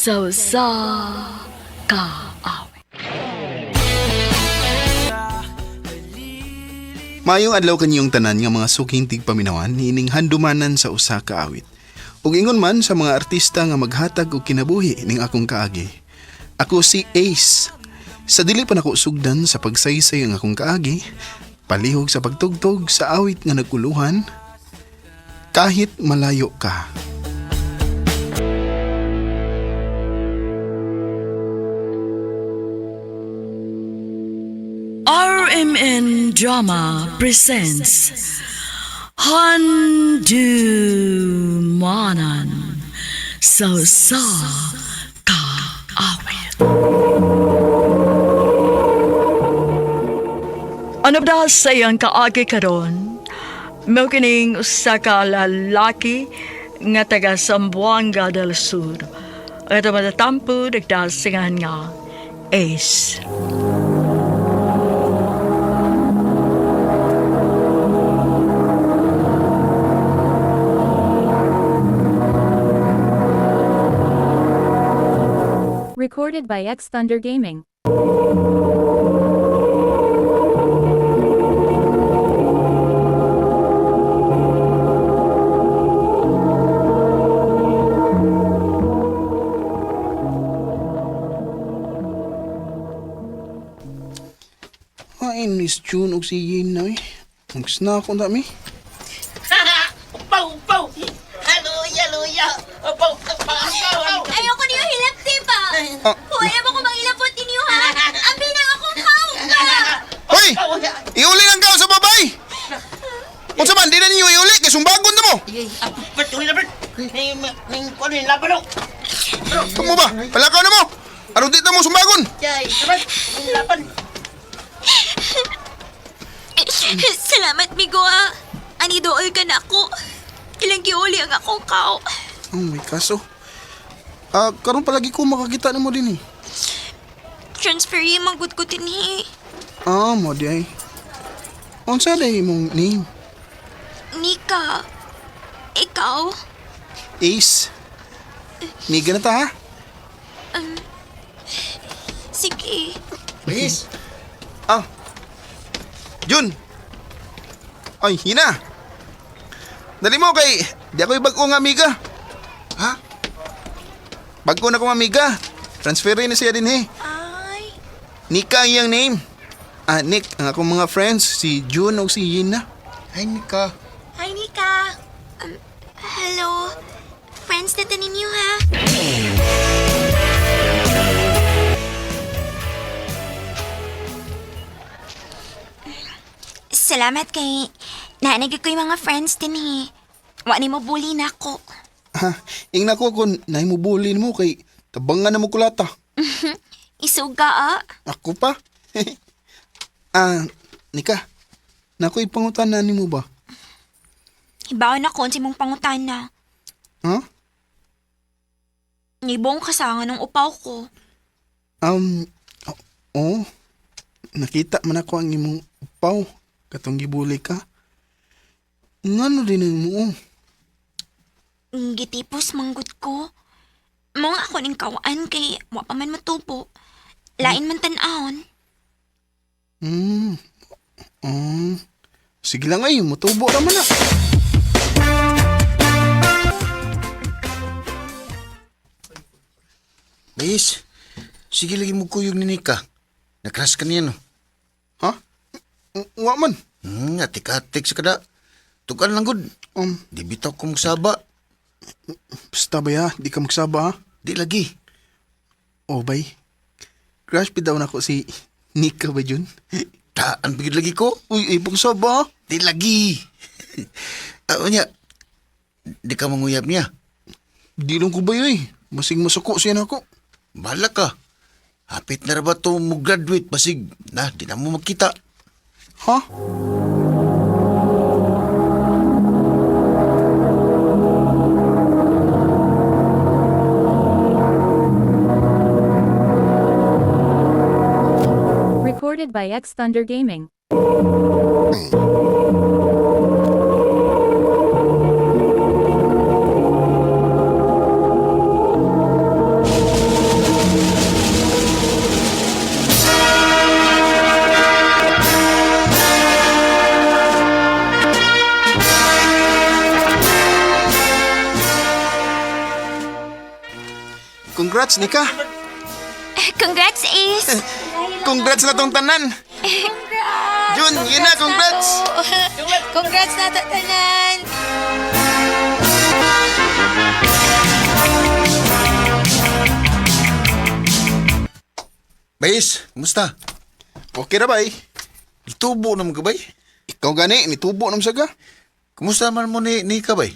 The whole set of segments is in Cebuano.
Sa usa ka awit. Maayong adlaw kaniyong tanan nga mga suking tigpaminawan niining handumanan sa usa ka awit. Ug ingon man sa mga artista nga maghatag og kinabuhi ning akong kaagi. Ako si Ace. Sa dili pa nako sugdan sa pagsaysay ang akong kaagi, palihog sa pagtugtog sa awit nga nagkuluhan, kahit malayo ka. RMN Drama presents Handumanan sa usa ka awit. Ano ba sa iyang kaagi karon? Mao kining usa ka lalaki nga taga Zamboanga del Sur. Ang ito matatampo nagdasingan nga Ace. Recorded by X Thunder Gaming. Ay, Miss June og si Yin na eh. Magsna ako dami. Upaw, upaw! Hallelujah, hallelujah! Upaw, upaw, upaw! Ayoko niyo hilapti pa. Ah. Huwag mo ko mangilapot ninyo ha. Abi na akong kaw ka. Hoy! Iuli lang ka sa babay! Unsa man, di na ninyo iuli, kay sumbagon na mo! Bert, uli na, Bert! Ning, ano yung laban, oh? Kamo ba? Palakaw na mo! Aron di na mo sumbagon! Yay, Bert! Yung laban! Salamat, Migo ha. Ani dool ka na ako. Ilang giuli ang akong kaw. Oh, may kaso. Ah, karon palagi ko makakita nimo din eh. Transfer yung manggod ko dinhi. Ah, mo di ay. Unsa day imong name? Nika, ikaw? Ace. Miga na ta ha? Sige. Ace. Ah. Jun. Ay, hina. Dali mo kay di ako bag-o nga amiga. Ha? Bag-o na kong amiga. Transferin na siya din eh. Ay, Nika ang iyang name. Ah, Nick, ang akong mga friends, si June o si Yina. Ay, Nika. Hi, Nika. Hello. Friends na ta ninyo ha. Salamat kay naanag ko yung mga friends din eh. Wa ni mo bully na ako. Ha, ingna ko kung naimubulin mo kay tabangan na mo kulata. Isuga ah. Ako pa? Ah, Nika, naku ipangutan na nimo ba? Hibaw na ko unsa imong pangutana. Ha? Nibong kasangan ng upaw ko. Um, oo. Nakita man ako ang imong upaw. Katong gibuli ka. Ngano din ang mo? Gitipos manggod ko. Mao nga ako ning kawaan kay wa pa man matubo. Lain man tan-awon. Hmm. Um, sige lang ay, mutubo naman na. Bayis, sige lagi mo kuyog ni Nika. Nakras ka niya, no? Ha? Wa man. Atik-atik sa kada. Tukan lang gud. Di bitaw ko magsaba. Basta ba ya, di ka magsaba ha? Di lagi. Oh, bay. Crush bitaw na ko si Nika ba yun? Taan pigid lagi ko. Uy, ay, pagsaba ha? Di lagi. Ano niya? Di ka manguyab niya. Di lang ko ba yun eh. Masig masuko siya na ako. Bahala ka. Hapit na ra ba to mo graduate basig na di na mo magkita. Ha? Recorded by X Thunder Gaming. Congrats, Nika. Congrats, Ace! Congrats na tong tanan. Congrats! Jun, yun na, congrats! Congrats na tanan! Bayis, kumusta? Okay ra bay. Itubo naman ka bay? Ikaw gani, nitubo nam saga. Kumusta man mo ni Nika bay?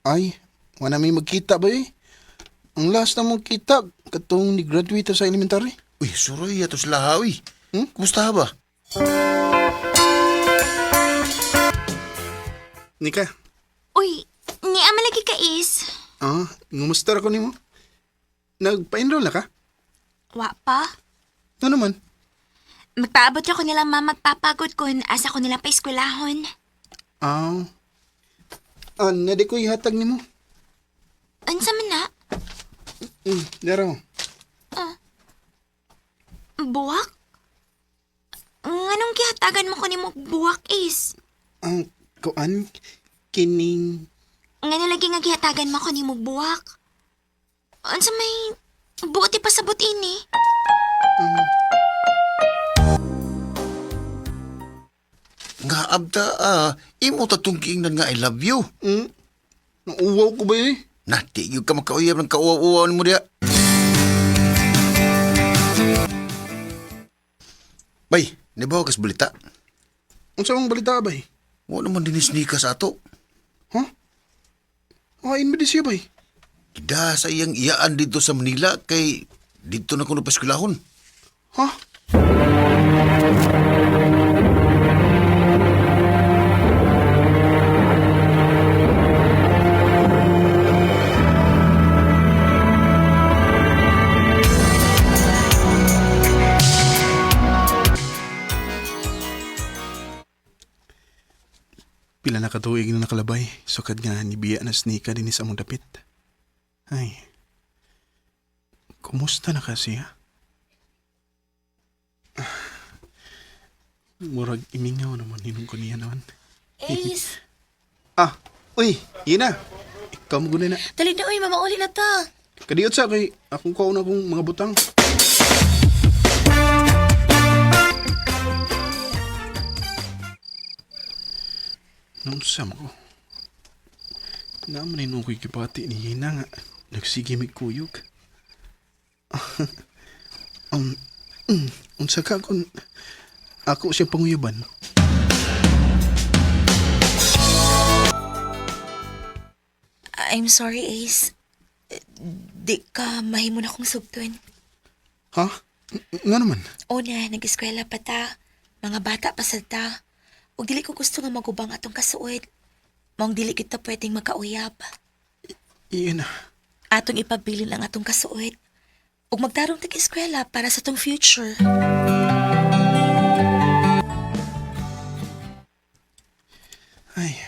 Ay, wala may magkita ba eh. Ang last na mong kita, katong ni-graduate sa elementary. Uy, suroy ato sila ha, uy. Hmm? Kumusta ba? Nika, Uy, ni ama lagi ka, Ace. ngumusta ra ko nimo? Nagpa-enroll na ka? Wa pa. Ano man? Magpaabot ako nila ma magpapagod kun asa ko nila pa eskwelahon. Ah. Ah, nadi ko ihatag nimo. Unsa man na? Dara mo. Buwak? Nganong gihatagan mo ko nimo buwak, Ace? Ang kuan kining Ngano lagi nga gihatagan mo ko nimo buwak? Unsa may buot ipasabot ini? Nga abta, imo tatong giingnan nga I love you. Nauwaw ko ba eh? Na, di yun ka makauyab ng kauwaw-uwaw mo diya. Bay, nibaw kas balita. Unsa mang balita bay? Wa naman dinis Nika sa ato. Ha? Kain ba di siya bay? Gida sa iyang iyaan dito sa Manila kay dito na kuno paskulahon. Ha? Pila na katuig na nakalabay, sukad nga ni Bia na snika din sa among dapit. Ay, kumusta na kasi ha? Murag imingaw naman hinong ko niya naman. Ace, Ah, uy, yun na. Ikaw mo na. dali na uy, mamauli na ta. Kadiyot sa kay akong kauna kong mga butang. Naunsa mo ko. Naman ay ko'y kipati ni Hina nga. Nagsige may kuyog. um, unsa ka kung ako siya panguyaban. I'm sorry, Ace. Di ka mahimo na kong sugton. Ha? Nga naman. Una, nag-eskwela pa ta. Mga bata pa sad ta. Ug dili ko gusto nga magubang atong kasuod. Maong dili kita pwedeng magkauyab. Iyan na. Atong ipabilin ang atong kasuod. Ug magtarong tag eskwela para sa atong future. Ay,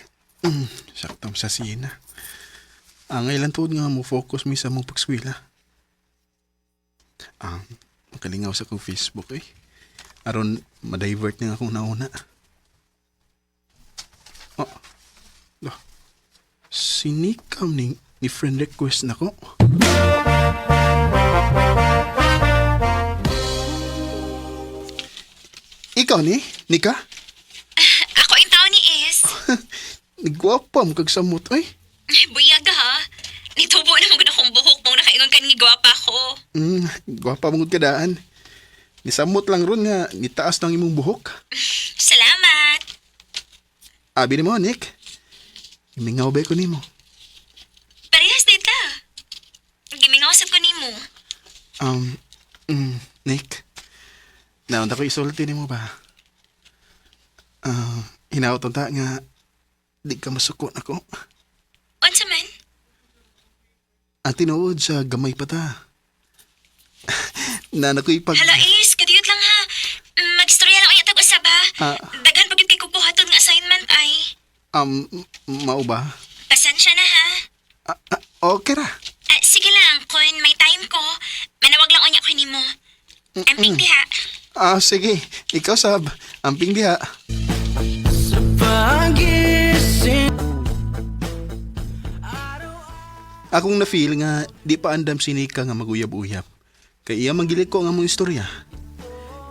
sakto sa sina. Ang ilan tuod nga mo focus mi sa mong pagskwela. Ah, makalingaw sa kong Facebook eh. Aron ma-divert nga akong nauna. Oh. Lah. Sinikam ni friend request nako. Ikaw ni, Nika? Ako ang tao ni Ace. Nigwapa mo kag samot ay. Buyag ha. Nitubo na mo akong buhok mong nakaingon ka ni gwapa ko. Gwapa mo gud kadaan. Nisamot lang ron nga nitaas ng imong buhok. Salamat. Abi nimo, Nick. Imingaw ba ko nimo? Parehas dita. Gimingaw sab ko nimo. Um, Nick. Naunta ko isulti nimo ba? Ah, hinaot unta nga di ka masuko nako. Unsa man? Ang tinuod sa gamay pa ta. Nana ko'y pag... Hello Ace, kadiyot lang ha. Magstorya lang unya tag usab ha. Ah. Daghan pa gyud kay kubuhaton nga assignment ay. Mao ba? Pasensya na ha. Ah, okay ra. Ah, sige lang, kung may time ko, manawag lang unya ko nimo. Amping diha. Ah, sige. Ikaw sab. Amping diha. Akong na-feel nga di pa andam si Nika nga maguyab-uyab. Kay iya manggilik ko ang among istorya.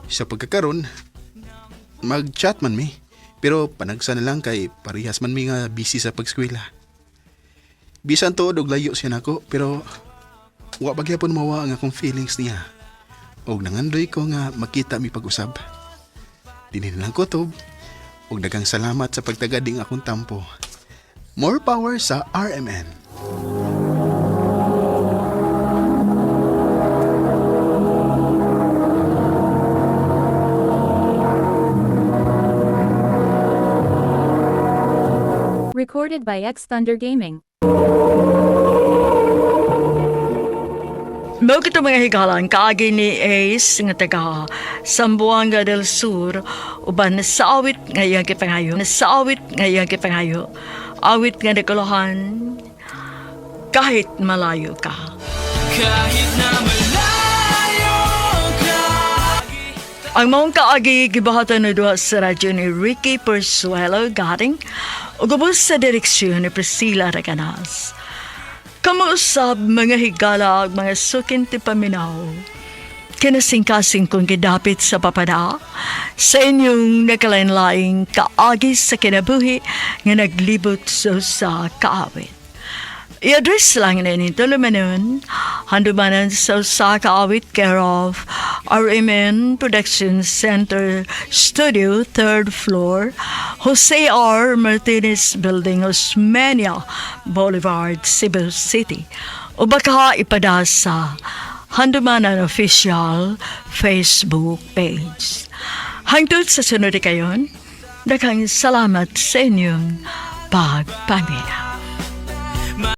Sa pagkakaron, mag-chat man mi. Pero panagsa na lang kay parehas man mi nga busy sa pagskwela. Bisan tuod og layo siya nako pero wa pa gyapon mawa ang akong feelings niya. Og nangandoy ko nga makita mi pag-usab. Dinhi na lang ko tob. Og daghang salamat sa pagtagad ning akong tampo. More power sa RMN. Recorded by X Thunder Gaming. Mao kito, mga higalan, kaagi ni Ace nga taga Sambuanga del Sur uban sa awit nga iyang gipangayo, sa awit nga iyang gipangayo, awit nga nakuluhan "Kahit Malayo Ka." Kahit na malayo ka. Ang maong kaagi gibahatan na duha sa radyo ni Ricky Persuelo Garing ug ubos sa direksyon ni Priscilla Reganas. Kamuusab, mga higala ug mga sukin ti paminaw. Kinasingkasing kong gidapit sa papada sa inyong nakalain-laing kaagi sa kinabuhi nga naglibot sa kaawit. I-address lang na nito lumanon, Handumanan sa usa ka awit, care of RMN Production Center Studio, third floor, Jose R. Martinez Building, Osmeña Boulevard, Cebu City. O baka ipada sa Handumanan Official Facebook page. Hangtod sa sunod kayon, daghang salamat sa inyong pagpaminaw.